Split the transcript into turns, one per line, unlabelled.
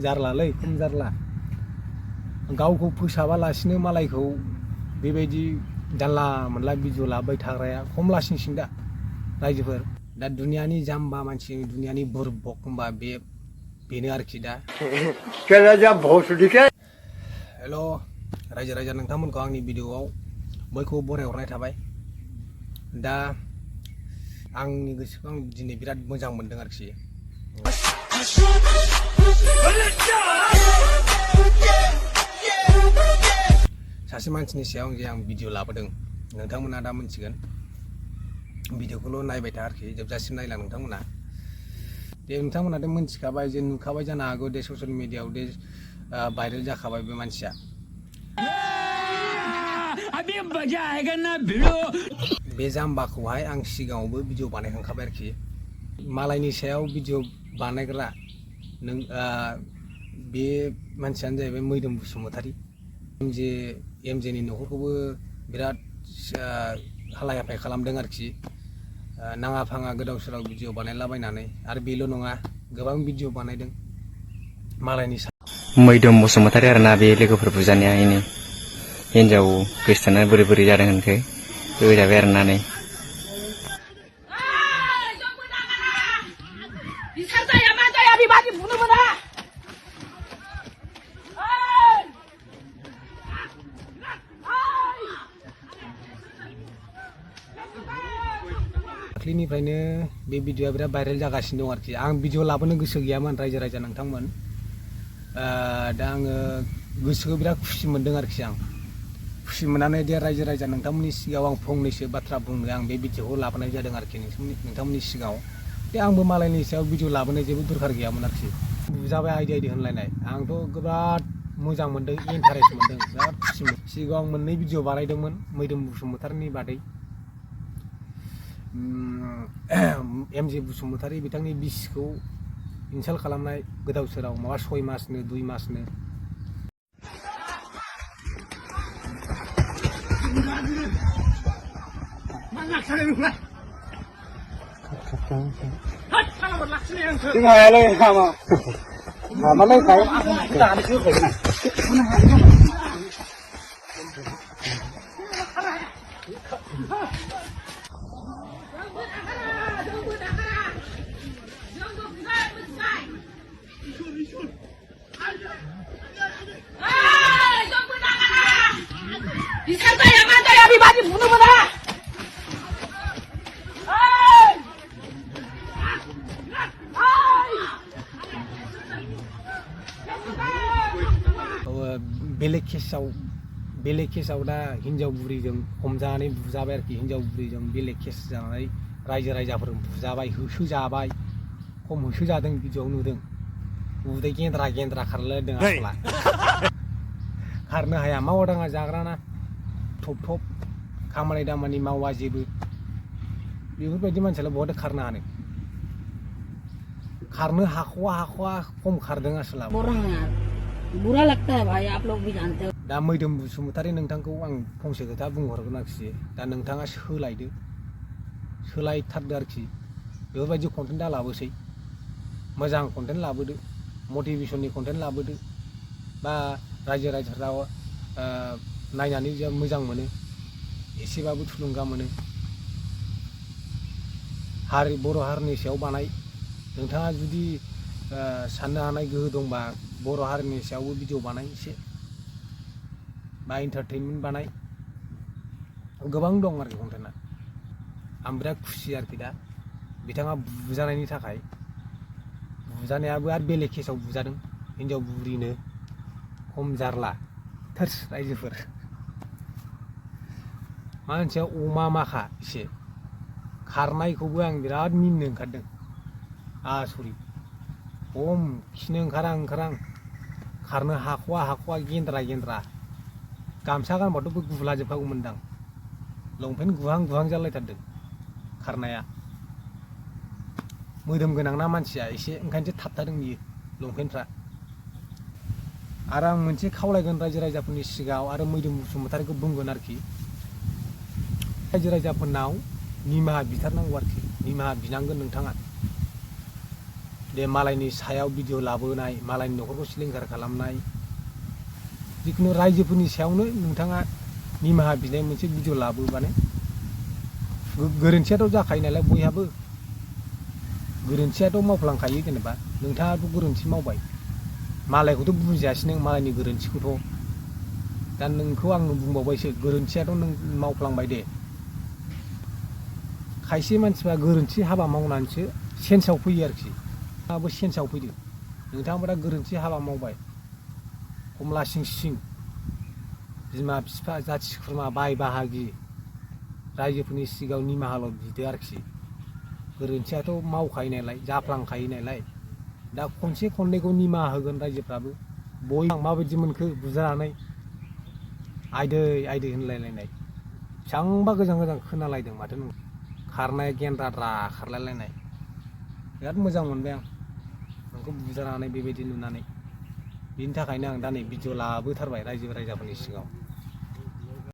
जारलालै खम जारला गावखौ फोसाबालासिनो मालायखौ बेबायदि जानला मोनला भिडिअ लाबाय थाग्राया खम लासिंसिं दा रायजोफोर दा दुनियानि जाम्बा मानसि दुनियानि बुरबक होनबा बेनो आरोखि दा हेल' रायजो राजा नोंथांमोनखौ आंनि भिडिअआव बयखौबो बरायहरनाय थाबाय दा आंनि गोसोखौ आं दिनै बिराद मोजां मोनदों आरोखि सासे मानसिनि सायाव जे आं भिडिअ लाबोदों नोंथांमोना दा मोनथिगोन भिडिअखौल' नायबाय था आरोखि जोबजासिम नायला नोंथांमोना दे नोंथांमोना दे मोनथिखाबाय जे नुखाबाय जानो हागौ दे ससियेल मिडियाआव दे भाइरेल जाखाबाय बे मानसिया बे जाम्बाखौहाय आं सिगाङावबो भिडिअ बानायखांखाबाय आरोखि मालायनि सायाव भिडिअ बानायग्रा नों बे मानसियानो जाहैबाय मैदोम बसुमतारी एमजेनि न'खरखौबो बिराद हालाय हाफाय खालामदों आरोखि नाङा फाङा गोदाव सोराव भिडिअ बानायलाबायनानै आरो बेल' नङा गोबां भिडिअ बानायदों मालायनि
मैदोम बसुमतारी आरोना बे लोगोफोर बुजानाया इनि हिन्जाव गोसथोनानै बोरै जादों होनखो होजाबाय आरोना नै
दाख्लिनिफ्रायनो बे भिडिअआ बिराद भाइरेल जागासिनो दं आरोखि आं भिडिअ लाबोनो गोसो गैयामोन रायजो राजा नोंथांमोन दा आङो गोसोखौ बिराद खुसि मोनदों आरोखि आं खुसि मोननानै दे रायजो राजा नोंथांमोननि सिगाङाव आं फंनैसो बाथ्रा बुंनो आं बे भिडिअखौ लाबोनाय जादों आरोखि नोंथांमोननि सिगाङाव दे आंबो मालायनि सायाव भिडिअ लाबोनाय जेबो दरखार गैयामोन आरोखि बुजाबाय आइदि होनलायनाय आंथ' बिराद मोजां मोनदों इन्टारेस्ट मोनदों बिराद खुसि मोनदों सिगाङाव आं मोननै भिडिअ बानायदोंमोन मैदोम बसुमतारीनि बादै एमजे बसुमतारी बिथांनि बिसिखौ इनसाल्ट खालामनाय गोदाव सोराव माबा 6 मासनो 2 मासनो बेलेग केसाव दा हिनजाव बुरिजों हमजानानै बुजाबाय आरोखि हिनजाव बुरिजों बेलेग केस जानानै रायजो राजाफोर बुजाबाय होसोजाबाय खम होसोजादों भिडिअआव नुदों उदै गेन्द्रा खारलायदों आसला खारनो हाया मावा दाङा जाग्राना थप खामानि दामानि मावा जेबो बेफोरबायदि मानसियालाय बहाथो खारनो हाखवा खम खारदों आसला
बुरा लगता है भाई आप लोग भी जानते हो
दा मैदोम बसुमतारी नोंथांखौ आं फंसे खोथा बुंहरगोन आरोखि दा नोंथाङा सोलायथारदो आरोखि बेफोरबायदि कन्टेन्ट दा लाबोसै मोजां कन्टेन्ट लाबोदो मटिभेसननि कन्टेन्ट लाबोदो बा रायजो राजाफ्रा नायनानै मोजां मोनो एसेबाबो थुलुंगा मोनो बर' हारिनि सायाव बानाय नोंथाङा जुदि साननो हानाय गोहो दंबा बर' हारिनि सायावबो भिडिअ बानाय एसे बा एन्टारटेनमेन्ट बानाय गोबां दं आरोखि कन्टेन्टआ आं बिराद खुसि आरोखि दा बिथाङा बुजानायनि थाखाय बुजानायाबो आरो बेलेग केसाव बुजादों हिनजाव बुरिनो खम जारला थोर्स रायजोफोर मानसिया अमा माखा एसे खारनायखौबो आं बिराद मिनिनो ओंखारदों आसरित खम खिनो ओंखारा खारनो हाखवा गेन्द्रा गामसा गानबाथ' बे गुलाजोबखागौमोनदां लंपेन्ट गुहां जालायथारदों खारनाया मोदोम गोनां ना मानसिया एसे ओंखायनोसो थाबथादों बियो लंपेन्टफ्रा आरो आं मोनसे खावलायगोन रायजो राजाफोरनि सिगाङाव आरो मैदोम बसुमतारीखौ बुंगोन आरोखि रायजो राजाफोरनाव निमाहा बिथारनांगौ आरोखि निमाहा बिनांगोन नोंथाङा दे मालायनि सायाव भिडिअ लाबोनाय मालायनि न'खरखौ सिलिंखार खालामनाय जिखुनु रायजोफोरनि सायावनो नोंथाङा निमाहा बिनाय मोनसे भिडिअ लाबोबानो गोरोन्थियाथ' जाखायो नालाय बयहाबो गोरोन्थियाथ' मावफ्लांखायो जेनेबा नोंथाङाथ' गोरोन्थि मावबाय मालायखौथ' बुजियासै नों मालायनि गोरोन्थिखौथ' दा नोंखौ आंनो बुंबावबायसो गोरोन्थियाथ' नों मावफ्लांबाय दे खायसे मानसिफ्रा गोरोन्थि हाबा मावनानैसो सेन्सआव फैयो आरोखि नोंथाङाबो सेन्सआव फैदो नोंथाङाबो दा गोरोन्थि हाबा मावबाय कमला सिं बिमा बिफा जाथि खुरमा बाय बाहागि रायजोफोरनि सिगाङाव निमाहाल' बिदो आरोखि गोरोन्थियाथ' मावखायो नालाय जाफ्लांखायो नालाय दा खनसे खननैखौ निमाहा होगोन रायजोफ्राबो बयबो माबायदि मोनखो बुजानानै आयदै आयदै होनलायलायनाय बेसेबांबा गोजान गोजान खोनालायदों माथो नों खारनाय गेन्द्राद्रा खारलायलायनाय बिराद मोजां मोनबाय आं नोंखौ बुजानानै बेबायदि नुनानै बिनि थाखायनो आं दा नै भिडिअ लाबोथारबाय रायजो राजाफोरनि सिगाङाव